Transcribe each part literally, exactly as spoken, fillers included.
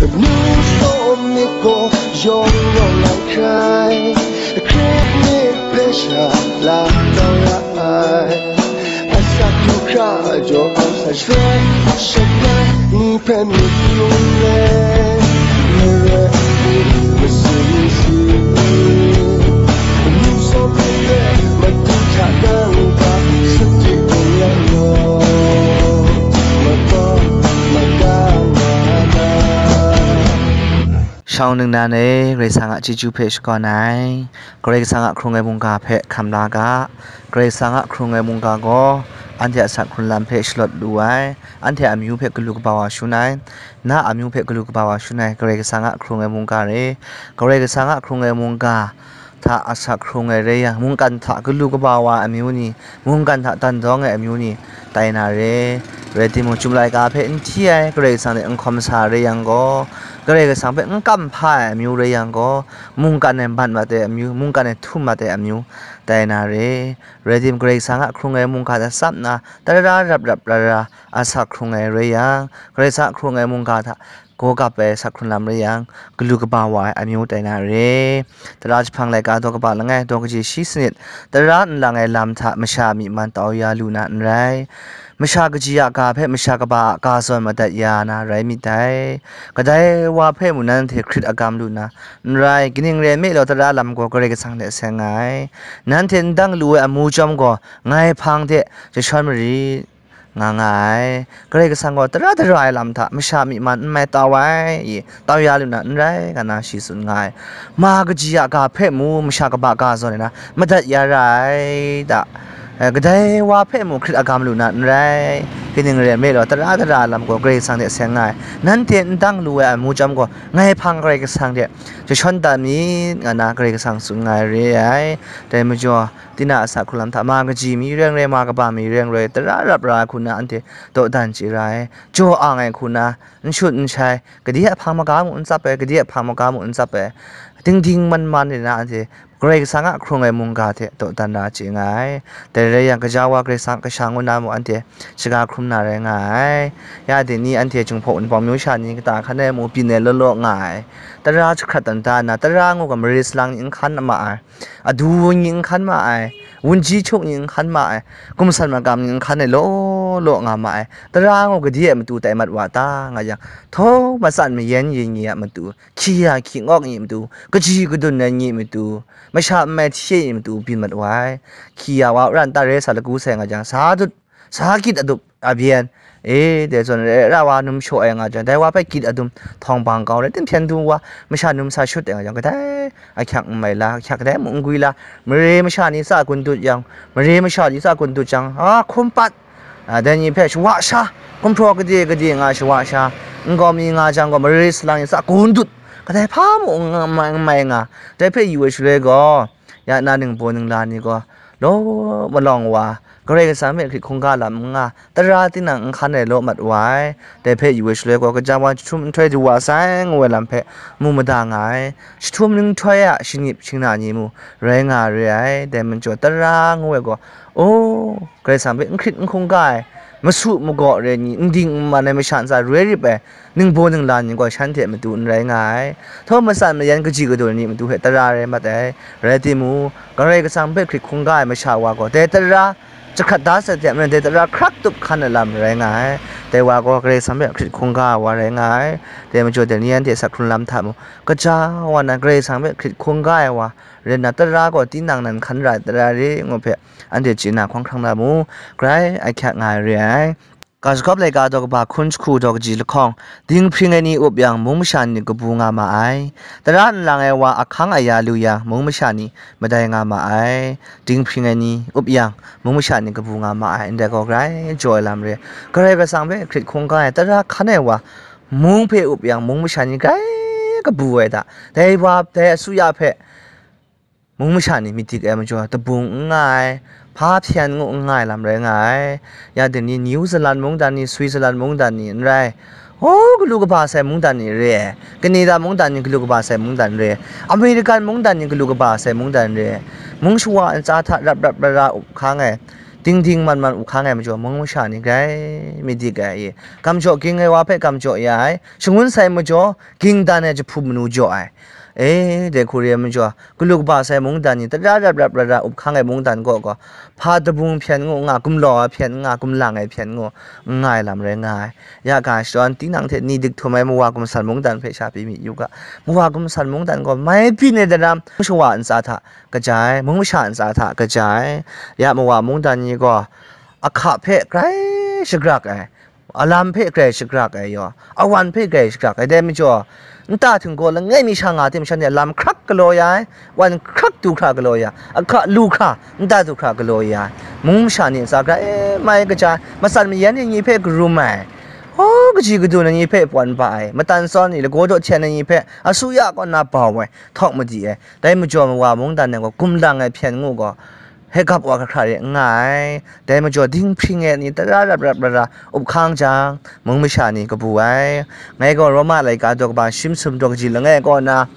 Nu law myit gaw yawng yawng lang hkrai, hkrit myit hpe sha la kau ra ai. Asak du hkra jaw ai, ashoi ashoi ni hpe myit hkrung ai, marai masum si, nu law myit hpe madu hta nang hpa sadi kung yang gaw, mataw mada nga na. Shawng ningnan e, Karai Kasang a chyeju hpe shakawn ai, Karai Kasang a hkrung ai mungga hpe hkam la ga. Karai Kasang a hkrung ai mungga gaw anhte a asak hkrun lam hpe shalawt lu ai, anhte a amyu hpe galu kaba wa shun ai, na a amyu hpe galu kaba wa shun ai, Karai Kasang a hkrung ai mungga re. Karai Kasang a hkrung ai mungga hta asak hkrung ai rai yang, mungkan hta galu kaba wa ai amyu ni, mungkan hta dan dawng ai amyu ni tai na re. Rai timung, chyum laika hpe n hti ai, Karai Kasang hte n hkawm sa rai yang gaw, Karai Kasang hpe n kam hpa ai amyu rai yang gaw, mungkan e mat mat ai amyu, mungkan e htum mat ai amyu tai na re. Rai timung, Karai Kasang a hkrung ai mungga hta tsap nna, tara rap rap rara asak hkrung ai rai yang, Karai Kasang a hkrung ai mungga hta gaw kap ai asak hkrun lam rai yang, galu kaba wa ai amyu tai na re. Tara jahpang laika daw kaba langai, daw kaji shi sanit, tara nlang ai lam hta masha myi man tau ya lu na n rai. Masha kaji a ga hpe masha kaba a ga zawn madat ya na rai myit dai. Kadai wa hpe mung nanhte hkrit agam lu na n rai, kaning rai nme law, tara lam gaw Karai Kasang hte seng nga ai. Nanhte n dang lu ai amu chyawm gaw, ngai hpang hte jashawn marit, nga nga ai. Karai Kasang gaw tara dara ai lam hta masha myi man n mai tau ai, i, tau ya lu na n rai, nga na shi tsun nga ai. Ma kaji a ga hpe mu, masha kaba ga zawn ai na, madat ya ra ai ta? Eh, kadai wa hpe mu hkrit agam lu na n rai. Kaning rai nme law, tara dara ai lam gaw Karai Kasang hte seng nga ai. Nanhte n dang lu ai amu chyawm gaw, ngai hpang Karai Kasang hte jashawn dat myit, nga na Karai Kasang tsun nga ai re ai. Dai majaw, tinang a asak hkrung lam hta ma kaji mi reng rai, ma kaba mi reng rai, tara rap ra ai hku na anhte dawdan chye ra ai, jaw ang ai hku na n shut n shai, gade a hpang maga mung n tsap ai, gade a hpang maga mung n tsap ai, dingding man man rai na anhte Karai Kasang a hkrung ai mungga hte dawdan na chye nga ai. Dai rai yang, gaja wa Karai Kasang kasha ngu na mung anhte shaga hkrum na rai nga ai. Ya dai ni anhte Jinghpaw Wunpawng myu sha ni kata hkan ai mu byin ai law law nga ai. Tara jahkrat dan da nna, tara ngu ga mare salang ni n hkan ma ai. Adu ni n hkan ma ai, wunji hkyuk ni n hkan ma ai, gumsan magam ni n hkan ai law law nga ma ai, tara ngu gade ai matu tai mat wa ta, nga yang, htaw matsan mayan yin ni a matu, hkyi ya hkyi ngawk ni a matu, kaji kadun ai ni a matu, masha n mai hti ai ni a matu byin mat wa ai. Hkyi ya wa ran ta re sa lagu sai nga jang, sa dut, sa gyit adup abyen, e, dai zawn re ra wa num shaw ai nga jang, dai wa hpe gyit adum htawng bang kau re, tinghpyen du wa masha num sa shut ai nga jang, kadai ahkyak n mai la, ahkyak kadai mung n gwi la, mare masha ni tsa gun dut yang, mare masha ni tsa gun dut jang, a, hkum pat, a, dai ni hpe shawa sha, gumhpraw gade gade nga shawa sha, nkau mi nga jang gaw, mare salang ni tsa gun dut, kadai hpa mung n mai, n mai nga, dai hpe yu ai shaloi gaw, ya na ningbaw ningla ni gaw, law malawng wa, Karai Kasang hpe hkrit hkungga lam n nga, tara tinang n hkan ai law mat wa ai. Dai hpe yu ai shaloi gaw, gaja wa jahtum nhtoi du wa sai ngu ai lam hpe mu mada nga ai. Jahtum nhtoi a shingnip shingna ni mu rai nga re ai. Dai majaw, tara ngu ai gaw, o, Karai Kasang hpe n hkrit n hkungga ai, masu magaw re ai ni, n ding n man ai masha ntsa roi rip ai, ningbaw ningla ni gaw shanhte matu n rai nga ai. Htaw matsan mayan kaji kadun ni matu hpe tara rai mat ai. Rai timung, Karai Kasang hpe hkrit hkungga ai masha wa gaw, dai tara jahkrat da sai hte maren, dai tara hkrak tup hkan ai lam rai nga ai. Dai wa gaw Karai Kasang hpe hkrit hkungga ai wa rai nga ai. Dai majaw, dai ni anhte asak hkrun lam hta mung, gaja wa nan Karai Kasang hpe hkrit hkungga ai wa rai nna, tara gaw tinang nan hkan ra ai tara re ngu hpe anhte chye na hkawng hkrang na mu, grai ahkyak nga ai re ai. Ga Jakob laika daw kaba hkun jahku daw kaji lahkawng, dinghpring ai ni up yang, mung masha ni kabu nga ma ai. Tara nlang ai wa ahkang aya lu yang, mung masha ni madai nga ma ai. Dinghpring ai ni up yang, mung masha ni kabu nga ma ai. Ndai gaw grai jaw ai lam re. Karai Kasang hpe hkrit hkungga ai, tara hkan ai wa, mung hpe up yang, mung masha ni grai kabu ai hta, dai wa, dai asuya hpe mung masha ni myit dik ai majaw, tabung n nga ai, hpa hpyan ngu n nga ai lam rai nga ai. Ya dai ni, New Zealand mungdan ni, Switzerland mungdan ni n rai, o, galu kaba sai mungdan ni re ai, Canada mungdan ni galu kaba sai mungdan re ai, American mungdan ni galu kaba sai mungdan re ai, mung shawa ntsa hta rap rap ra ra up hkang ai, dingding man man up hkang ai majaw, mung masha ni grai mi dik ai, i, kam jaw ging ai wa hpe kam jaw ya ai, shangun sai majaw, ging dan ai jahpu manu jaw ai, e, dai hku re ai majaw, galu kaba sai mungdan ni tara rap rap ra ra up hkang ai mungdan kaw gaw, hpa dabung hpyen ngu nga, gumlau ai hpyen nga, gumlang ai hpyen ngu, n nga ai lam rai nga ai. Ya ga shadawn tinang hte ni dik htum ai mawa gumsan mungdan hpe sha pyi mi yu ga, mawa gumsan mungdan gaw mai byin ai daram, shawa ntsa hta kaja ai, mung masha ntsa hta kaja ai. Ya mawa mungdan ni gaw, ahka hpe grai shagrak ai, alam hpe grai shagrak ai yaw, awan hpe grai shagrak ai, dai majaw, nta htinggaw langai mi sha nga tim shan de lam hkrak galaw ya ai, wan hkrak du hkra galaw ya, ahka lu hkra, nta du hkra galaw ya ai, mung masha ni ntsa grai mai kaja ai, matsan mayan ni hpe karum ai, hkaw kaji kadu na ni hpe pawn ba ai, matan sawn ni lagaw daw hten na ni hpe asuya kaw na bau ai, htawk madi ai, dai majaw mawa mungdan ai gaw gumlang ai hpyen ngu gaw, hkap wa hkra hkra re n nga ai. Dai majaw dinghpring e ni tara rap rap ra ra up hkang jang, mung masha ni kabu ai. Ngai gaw Roma laika daw kaba shi masum daw kaji langai kaw na,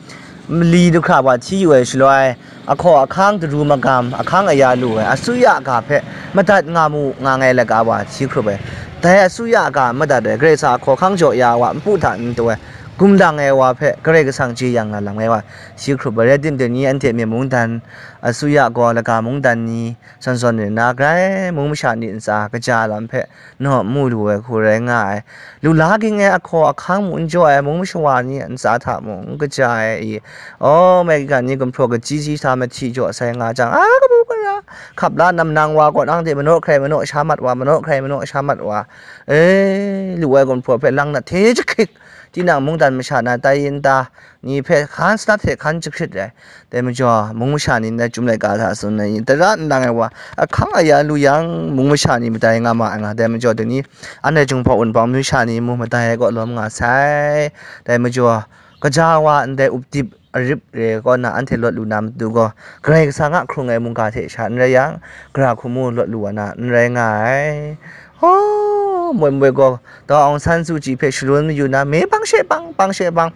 mali du hkra wa hti yu ai shaloi, ahkaw ahkang daru magam, ahkang aya lu ai, asuya ga hpe madat nga mu nga ngai laika wa hti hkrup ai. Dai asuya ga madat ai, Karai Kasang ahkaw ahkang jaw ya wa npu hta n taw ai, gumlang ai wa hpe Karai Kasang jeyang na lam ngai wa hti hkrup ai. Rai timung, dai ni anhte myen mungdan, asuya gaw laga mungdan ni, zawn zawn rin na grai mung masha ni ntsa kaja lam hpe naw mu lu ai hku rai nga ai. Lu la ging ai ahkaw ahkang mung n jaw ai mung masha wa ni ntsa hta mung n kaja ai i. Aw, maigan ni gumhpraw kachyi si sa mahti jaw sai nga jang, a kabu gara, hkap la nam nang wa kaw nang de manaw hkrai manaw sha mat wa, manaw hkrai manaw sha mat wa, e, lu ai gumhpraw hpe lang na hte jahkrit, tinang mungdan masha na tai yin ta, ni hpe hkan sanat hte hkan jahkrit ai. Dai majaw, mung masha ni ndai chyum laika hta tsun ai ni, tara n lang ai wa, ahkang aya lu yang, mung masha ni madai nga ma ai nga. Dai majaw, dai ni, anhte Jinghpaw Wunpawng masha ni mu madai ai kaw lawm nga sai. Dai majaw, kaja wa ndai up dip arip re kaw na anhte lawt lu na matu gaw, Karai Kasang a hkrung ai mungga hte sha n rai yang, gara hku mu lawt lu wa na n rai nga ai. Hkaw, moi moi gaw, Daw Aung San Suu Kyi hpe shalun mayu na, me bang she bang, bang she bang,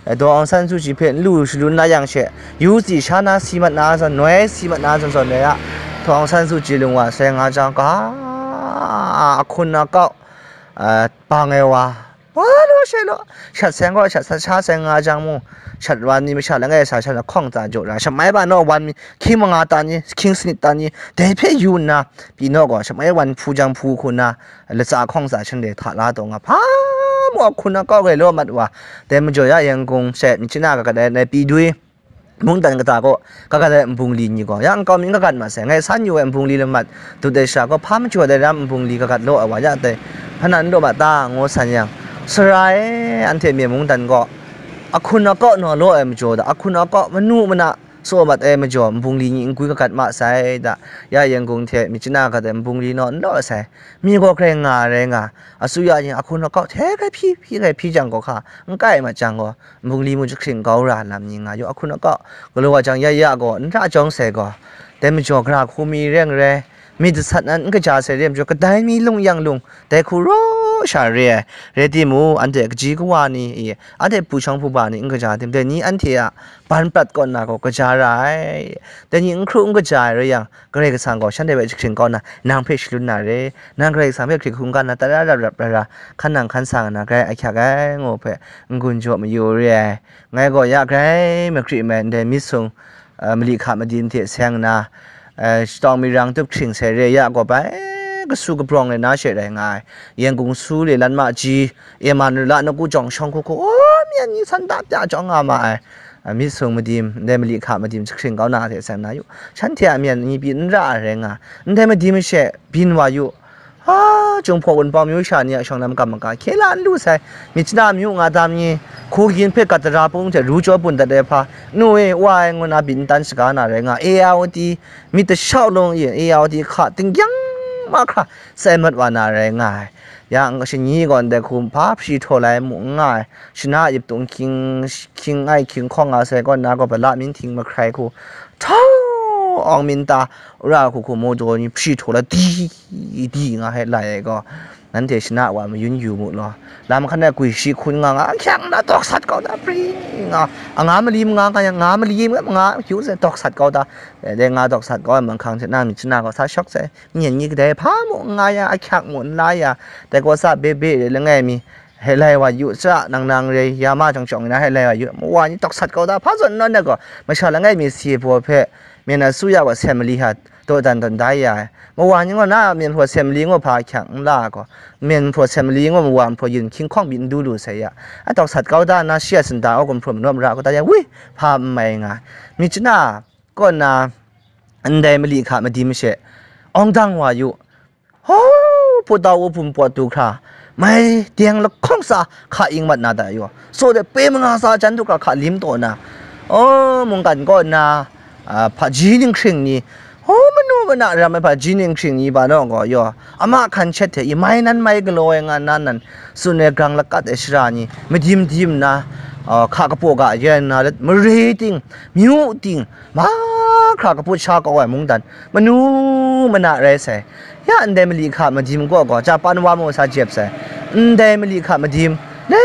Daw Aung San Suu Kyi hpe n lu shalun na yang she, yu tsi sha na si mat na zawn, noi si mat na zawn zawn rai a, Daw Aung San Suu Kyi lung wa sai nga jang, ga, ahkun akau, a, bang ai wa, wa law she law, shat seng gaw shat sat sha seng nga jang mu, shat wan ni masha langai sa shat hkawng tsa jaw ra, shamai ba naw wan mi, hkying manga ta ni, hkying sanit ta ni, dai hpe yu nna, pyi naw gaw, shamai wan hpu jang hpu hku nna, latsa hkawng tsa shanre hta la taw nga, hpa mu ahkun akau gai law mat wa, dai majaw ya Yangon she, myit chana kagat ai, nai pyi dwi, mungdan kata kaw, kagat ai nbungli ni gaw, ya nkau mi n kagat mat sai, ngai san yu ai nbungli lamat, dut ai sha gaw, hpa majaw dai ram nbungli kagat law ai wa ya tai, hpa nan law mat ta, ngu san yang, sara e, anhte myen mungdan gaw, ahkun akau naw law ai majaw da, ahkun akau manu mana, tsaw mat ai majaw, nbungli ni n gwi kagat ma sai da, ya Yangon hte myit chana gat ai nbungli naw n law sai, mi gaw grai nga rai nga, asuya ni ahkun akau hte grai hpyi hpyi grai hpyi jang gaw hka, n kai mat jang gaw, nbungli mu jahkring kau ra lam ni nga yu, ahkun akau galaw wa jang ya ya gaw, n ra jawng sai gaw, dai majaw gara hku mi reng rai, myit dasat nan n kaja sai re ai majaw, kadai mi lung yang lung, dai hku raw sha re ai, rai timung, anhte kaji kawa ni, i, anhte hpu shawng hpu ba ni n kaja tim, dai ni anhte a ban prat kaw nna gaw kaja ra ai, dai ni n hkru n kaja ai rai yang, Karai Kasang gaw shanhte hpe jahkring kau nna, nang hpe shalun na re, nang Karai Kasang hpe hkrit hkungga nna, tara rap rap ra ra, hkan nang hkan sa nga na, grai ahkyak ai, ngu hpe n-gun jaw mayu re ai. Ngai gaw ya grai makri mai ndai myit sung, a, mali hka madim hte seng nna, a, shatawng mirang tup hkring sai re ya gaw bai, kasu kabrawng le na she rai nga ai. Yangon su le lanma ji, Emmanuel a naku jawng shawng hku hku, o, myen ni san da pya jawng nga ma ai. A, myit sung madim, ndai mali hka madim jahkring kau na hte seng na yu. Shanhte a myen ni pyi n ra ai rai nga, ndai madim she byin wa yu. Ha, Jinghpaw Wunpawng myu sha ni a shawng lam kam maga hkye la n lu sai, myit chana myu nga dam ni, hku gyin hpe gat dara pung hte ru jaw bun dat ai hpa, nu e, wa e, ngu na byin n tan shaga na rai nga, Ayawati, myit dashau lung e, Ayawati hka tinggyang mahkra sai mat wa na rai nga ai. Ya, shani gaw ndai hku hpa hpri htaw lai mu n nga ai, shana yip tung hkying, hkying ai hkying hkawng nga sai kaw nna gaw, bala myin hting mahkrai hku, htau awng myin ta, wora hku hku mu daw ni hpri htaw la di, di nga hpe lai ai gaw, Nanhte shana wa mayun yu mu law. Lam hkan e gwi shi hkun nga nga, ahkyang na dawk sat kau da, pri nga, anga mali manga nga yang, nga mali nga, nga yu se dawk sat kau da. Dai nga dawk sat kau ai manghkang hte na myit chana gaw sa shawk sai, nyen ni kadai hpa mu n nga ya, ahkyang mu n la ya, dai gaw sa be be re langai mi, he lai wa yu, sara nang nang re, ya ma chyawng chyawng na he lai wa yu, mawa ni dawk sat kau da, hpa zawn nawn na gaw, masha langai mi si baw hpe, myen a su ya wa, sem mali ha, dawdan dan da ya ai. Mawa ni gaw na myen hpaw sem mali ngu hpa ahkyang n la gaw, myen hpaw sem mali ngu mawa hpaw yin hkying hkawng byin n du lu sai ya. A dawk sat kau da na, shi a sinda a gumhpraw manawp mara kau da ya, wi, hpa n mai nga. Myit chana kaw na, ndai mali hka madim she, awng dang wa yu, ho, put da u hpum pawt du hkra, mai deng lahkawng sa hka ing mat na da yaw, so de pe manga sa jan du hkra hka lim taw na, o, mungkan kaw na, a, hpaji ninghkring ni, ho, manu mana ram ai hpaji ninghkring ni ba naw gaw yaw, ama hkan shet hte i mai nan mai galaw ai nga na nan, tsun ai grang lakat ai shara ni, madim dim na, a, hka kapaw ga yen na let, mare ting, myu ting, mahkra kaput sha kau ai mungdan, manu mana rai sai. Ya ndai mali hka madim kaw gaw, Japan wa mu sa jep sai. Ndai mali hka madim, le,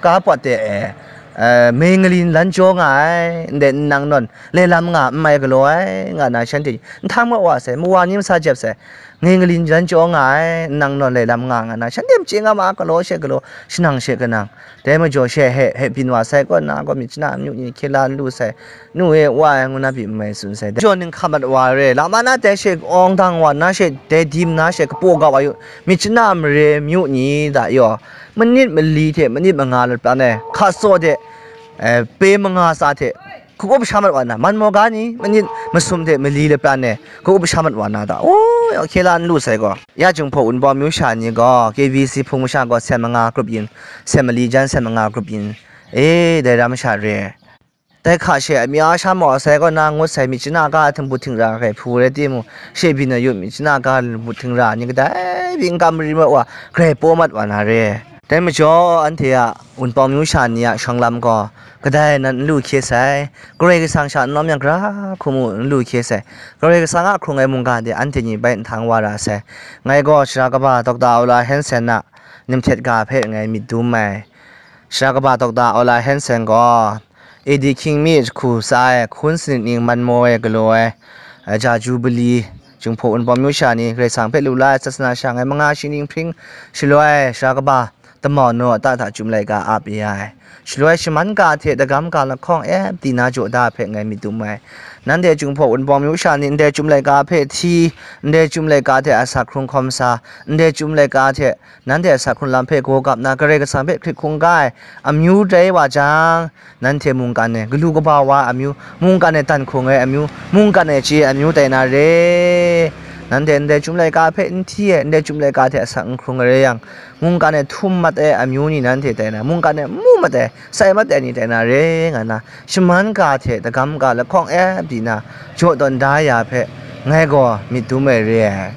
ga pawt de e, e, mei ngalin lan jaw nga ai, ndai nnang nawn, le lam nga n mai galaw ai, nga na shanhte, nhtang mat wa sai, mawa ni masa jep sai, ngai ngalin jan chyaw nga ai, nang nawn lai lam nga nga na, shanhte machyi nga ma, galaw she galaw, shanang she kanang, dai majaw she he, he byin wa sai, kaw na gaw myit chana amyu ni hkye la n lu sai, nu e wa ai ngu na pyi n mai tsun sai, dai majaw ninghka mat wa re, lama na dai she awng dang wa na she, dai dim na she kapaw ga wa yu, myit chana mare myu ni da yaw, manit mali hte manit manga lat pran ai hka tsaw de, eh, pe manga tsa hte, hku up sha mat wa na, man maw ga ni, manit masum hte mali lapran e, hku up sha mat wa na ta, o, hkye la n lu sai gaw. Ya Jinghpaw Wunpawng myu sha ni gaw, K B C Hpung masha gaw sen manga grup yin, sen mali jan sen manga grup yin, e, dai ram sha re. Dai hka she amya sha maw sai gaw na ngut sai, myit chana ga htingbut htingra hkrai hpu rai timung, she byin ai yu myit chana ga htingbut htingra ni kadai byin kam mari mat wa, grai paw mat wa na re. Dai majaw, anhte a Wunpawng myu sha ni a shawng lam gaw, kadai nan n lu hkye sai, Karai Kasang sha n lawm yang, gara hku mu n lu hkye sai, Karai Kasang a hkrung ai mungga de anhte ni bai nhtang wa ra sai. Ngai gaw sara kaba Doctor Aula Hansen a nim htet ga hpe ngai myit dum ai. Sara kaba Doctor Aula Hansen gaw, A D hkying mi jahku tsa ai, hkun sanit ning man maw ai galaw ai, eh, ja Jubili, Jinghpaw Wunpawng myu sha ni Karai Kasang hpe lu la ai sasana sha ngai manga shi ning hpring, shaloi sara kaba Damau naw a ta hta Chyum laika ap ya ai, shaloi shaman ga hte dagam ga lahkawng e pyi na jaw da hpe ngai myit dum ai. Nanhte Jinghpaw Wunpawng myu sha ni ndai Chyum laika hpe hti, ndai Chyum laika hte asak hkrung hkawm sa, ndai Chyum laika hte nanhte asak hkrung lam hpe gaw gap na, Karai Kasang hpe hkrit hkungga ai amyu tai wa jang, nanhte mungkan e galu kaba wa ai amyu, mungkan e dan hkrung ai amyu, mungkan e chye ai amyu tai na re. Nanhte ndai Chyum laika hpe n hti ai, ndai Chyum laika hte asak n hkrung ai rai yang, mungkan e htum mat ai amyu ni nanhte tai na, mungkan e mu mat ai, sai mat ai ni tai na re, nga na, shaman ga hte dagam ga lahkawng e pyi na, jaw tawn da ya hpe, ngai gaw myit dum ai re ai.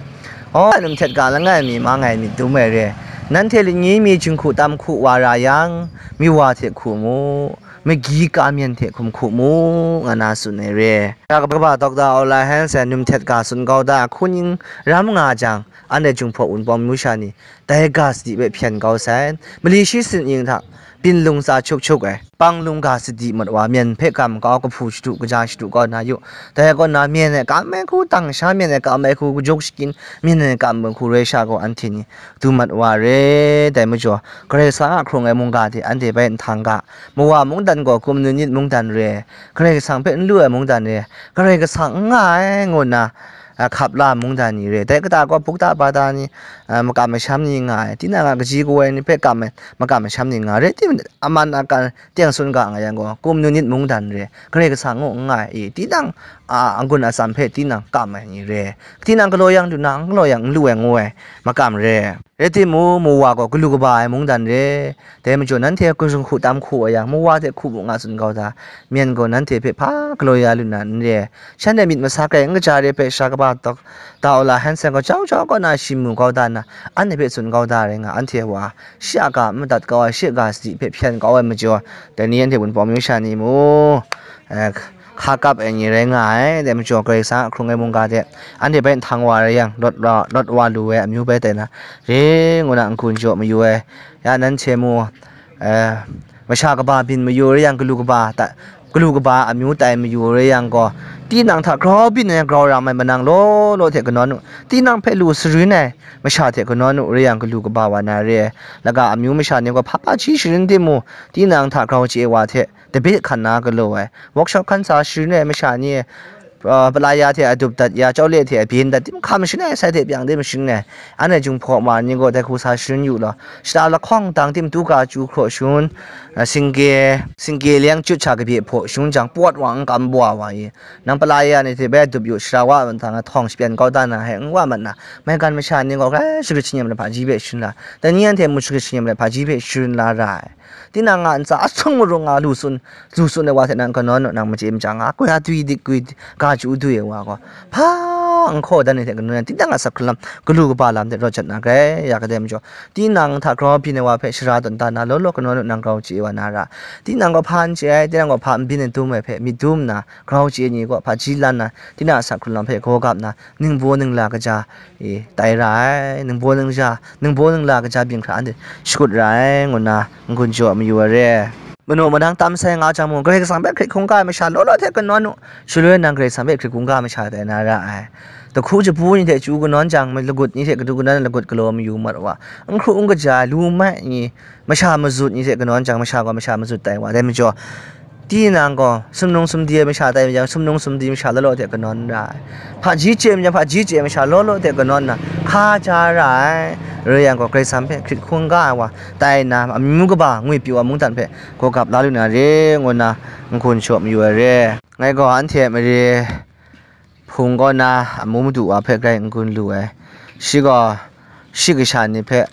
Aw, nim htet ga langai mi ma ngai myit dum ai re. Nanhte lani mi jinghku tam hku wa ra yang, mi wa hte hku mu, magi ka myen hte hkum hku mu, nga na tsun ai re. Sara kaba Doctor Aula Hansen nim htet ga tsun kau da, hkuning ram nga jang, anhte Jinghpaw Wunpawng myu sha ni, dai ga sadi hpe hpyen kau sai, mali shi sanit ning hta, byin lung tsa hkyuk hkyuk ai, pang lung ga sadi mat wa, myen hpe kam kau, kahpu shadu, kaja shadu kau na yu. Dai kaw na, myen e kam ai hku, tang sha myen e kam ai hku, kajuk shakyin myen e kam ai hku rai sha gaw, anhte ni du mat wa re. Dai majaw, Karai Kasang a hkrung ai mungga hte anhte bai nhtang ga, mawa mungdan gaw kumnu nit mungdan re, Karai Kasang hpe n lu ai mungdan re, Karai Kasang n nga ai ngu nna, a, hkap la mungdan ni re. Dai kata gaw bukta bata ni, a, makam masham ni nga ai, tinang a kaji kawoi ni hpe kam ai makam masham ni nga ai, rai timung, aman akan teng tsun ga nga yang gaw, kumnu nit mungdan re, Karai Kasang ngu n nga ai, i, tinang a, anggun atsam hpe tinang kam ai ni re, tinang galaw yang lu na, n galaw yang n lu ai ngu ai makam re. Rai timung, mawa gaw galu kaba ai mungdan re. Dai majaw, nanhte hku tam hku ai yang, mawa hte hku mu nga tsun kau da, myen gaw nanhte hpe hpa galaw ya lu na n re. Shanhte myit masak ai n kaja re hpe sara kaba Doctor Aula Hansen gaw jau jau kaw na shi mu kau da nna, anhte hpe tsun kau da rai nga, anhte wa, shi a ga n madat kau ai, shi a ga sadi hpe hpyen kau ai majaw, dai ni anhte Wunpawng myu sha ni mu, eh, hka kap ai ni rai nga ai, dai majaw Karai Kasang a hkrung ai mungga hte anhte bai nhtang wa rai yang, lawt wa, lawt wa lu ai amyu bai tai na re ngu na n-gun jaw mayu ai. Ya nanhte mu, eh, masha kaba byin mayu rai yang, galu kaba ta, galu kaba amyu tai mayu rai yang gaw, tinang hta grau byin ai grau ram ai manang law law hte kanawn u, tinang hpe lu sarin ai masha hte kanawn u rai yang, galu kaba wa na re ai. Laga amyu masha ni gaw hpa hpa hti sharin timung, tinang hta grau chye ai wa hte, dabe hkan na galaw ai, workshop hkan sa sharin ai masha ni, uh, palaya hte adup dat ya, chyaw le hte abyin dat, tim hkam sharin ai, sai hte pyang tim sharin ai, anhte Jinghpaw ma ni gaw dai hku sa sharin yu law, shata lahkawng dang tim tu ga chyu hkraw sharin, uh, singge, singge leng chyut sha kabye hpaw sharin jang, pawt wa n kam wa wa i, nang palaya ni hte bai dup yu, shara wa ntang htawng shapyan kau da na, hai n wa mat na, maigan masha ni gaw grai sharit shangyam ai hpaji hpe sharin la, dai ni anhte mu sharit shangyam ai hpaji hpe sharin la ra ai. Tinang a ntsa asung maru nga lu tsun, lu tsun ai wa hte nang kanawn u, nang machye maja nga, koi a dui dik gwi, ga chyu dui ai wa gaw, hpa n hkaw dan ai hte kanawn, tinang a sak hkrung lam, galu kaba lam hte rawt jat na grai, ya kadai majaw, tinang hta grau byin ai wa hpe shara tawn da na, law law kanawn u, nang grau chye wa na ra. Tinang gaw hpa n chye ai, tinang gaw hpa n byin ai dum ai hpe myit dum nna, grau chye ai ni gaw hpaji lan na, tinang a sak hkrung lam hpe gaw gap nna, ningbaw ningla kaja e tai ra ai, ningbaw ningja, ningbaw ningla kaja byin hkra anhte shakut ra ai, ngu nna n-gun jaw mayu ai re. Manu madang tam sai nga jang mung, Karai Kasang hpe hkrit hkungga ai masha law law hte kanawn u, shaloi nang Karai Kasang hpe hkrit hkungga ai masha tai na ra ai. Dahku jabu ni hte chyu kanawn jang, lagut ni hte kadu kanawn lagut galaw mayu mat wa, n hkru n kaja ai, lu mai ni, masha mazut ni hte kanawn jang, masha gaw masha mazut tai wa, dai majaw, tinang gaw sumnung sumdi ai masha tai majaw, sumnung sumdi masha law law hte kanawn ra ai. Hpaji chye majaw, hpaji chye ai masha law law hte kanawn nna, hka ja ra ai. Rai yang gaw, Karai Kasang hpe hkrit hkungga ai wa tai nna, amyu kaba ngwipyaw ai mungdan hpe gaw gap la lu na re, ngu nna n-gun jaw mayu ai re. Ngai gaw anhte mare hpung kaw na amu madu wa hpe grai n-gun lu ai. Shi gaw shi kasha ni hpe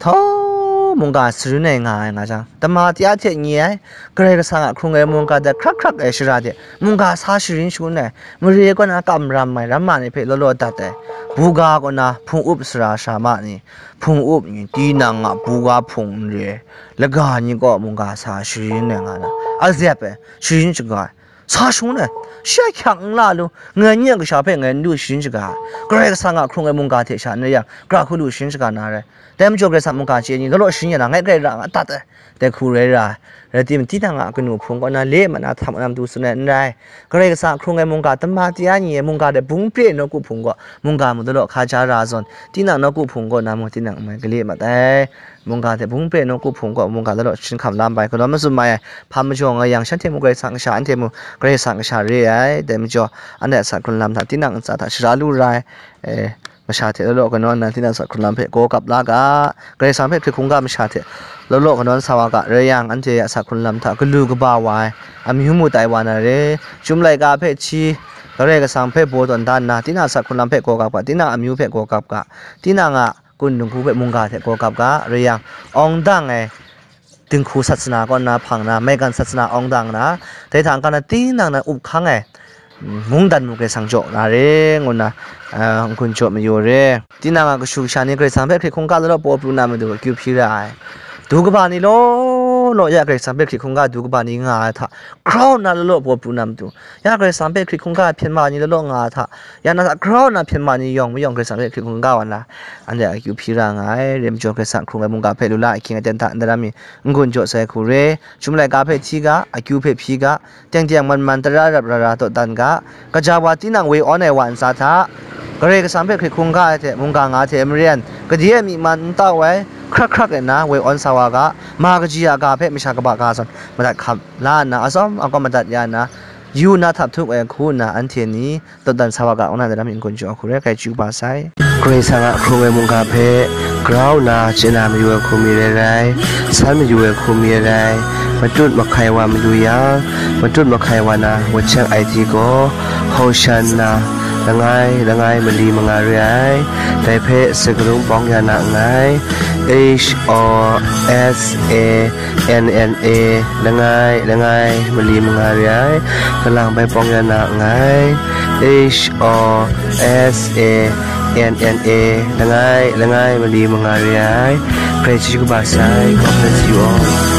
htawng mungga sarin ai nga ai nga jang, tama tya hte nye ai, Karai Kasang a hkrung ai mungga dat hkrak hkrak ai shara de mungga sa sharin shangun ai, mare kaw na kam ram ai ramma ni hpe law law dat ai, buga kaw na hpung up sara sara ma ni, hpung up ni, tinang a buga hpung n re ai, laga ni kaw mungga sa sharin ai nga na, azep ai, sharin shaga ai, sa shangun ai, shi a hkyang n la lu, ngai nye a kasha hpe ngai n lu sharin shaga ai, Karai Kasang a hkrung ai mungga hte sha n rai yang, gara hku lu sharin shaga na rai. Dai majaw Karai Kasang mungga chye ni, law law sharin ya na, ngai grai ra nga dat ai, dai hku rai ra ai. Rai timung, tinang a kanu hpung kaw na le mat na, htam na matu tsun ai n rai. Karai Kasang a hkrung ai mungga, tama tya ni ai mungga dai bung pre nawku hpung kaw, mungga mu law law hka ja ra zawn, tinang nawku hpung kaw na mung, tinang n mai gale mat ai. Mungga hte bung pre nawku hpung kaw mungga law law sharin hkam la ai, galaw mazum ai, hpa majaw nga yang, shanhte mu Karai Kasang kasha, anhte mu Karai Kasang kasha re ai. Dai majaw, anhte a sak hkrung lam hta, tinang ntsa hta shara lu ra ai, e, masha hte law law kanawn nna, tinang sak hkrung lam hpe gaw gap la ga, Karai Kasang hpe hkrit hkungga masha hte law law kanawn sa wa ga, rai yang, anhte a sak hkrung lam hta galu kaba wa ai, amyu mu tai wa na re, Chyum laika hpe hti, Karai Kasang hpe baw tawn dan nna, tinang a sak hkrung lam hpe gaw gap ga, tinang amyu hpe gaw gap ga, tinang a kun dinghku hpe mungga hte gaw gap ga, rai yang, awng dang ai dinghku sat sana kaw nna hpang na, maigan sat sana awng dang na, dai hta n-ga na tinang na up hkang ai, mm, mungdan mu Karai Kasang jaw na re, ngu nna, ah, n-gun jaw mayu re. Tinang a kashu kasha ni Karai Kasang hpe hkrit hkungga law law paw pru na matu akyu hpyi ra ai. Du kaba ni law law ya Karai Kasang hpe hkrit hkungga du kaba ni nga ai hta, grau nna law law paw pru na matu, ya Karai Kasang hpe hkrit hkungga hpyen ma ni law law nga ai hta, ya na hta grau nna hpyen ma ni yawng mayawng Karai Kasang hpe hkrit hkungga wa nna, anhte akyu hpyi ra nga ai. Rai majaw, Karai Kasang hkrung ai mungga hpe lu la, ahkying aten hta ndaram mi n-gun jaw sai hku re, Chyum laika hpe hti ga, akyu hpe hpyi ga, teng teng man man tara rap ra ra dawdan ga, kaja wa tinang woi awn ai wa ntsa hta, Karai Kasang hpe hkrit hkungga ai hte mungga nga hte maren, kade ai myi man n tau ai, hkrak hkrak ai nna woi awn sa wa ga, ma kaji a ga hpe masha kaba ga zawn madat hkam la nna, atsawm akawm madat ya nna, yu na htap htup ai hku nna, anhte ni dawdan sa wa ga, ngu na daram mi n-gun jaw hku re, grai chyu ba sai. Karai Kasang a hkrung ai mungga hpe grau nna chye na mayu ai hku mi rai rai, san mayu ai hku mi rai rai, matut mahkai wa mayu yang, matut mahkai wa na wuncheng ai hti gaw, Hosanna, langai langai mali manga re ai, dai hpe sakarung pawng ya na nngai, H O S A N N A, langai langai mali manga re ai, kalang bai pawng ya na nngai, H O S A N N A, langai langai mali manga re ai, grai chyu kaba sai, God bless you all.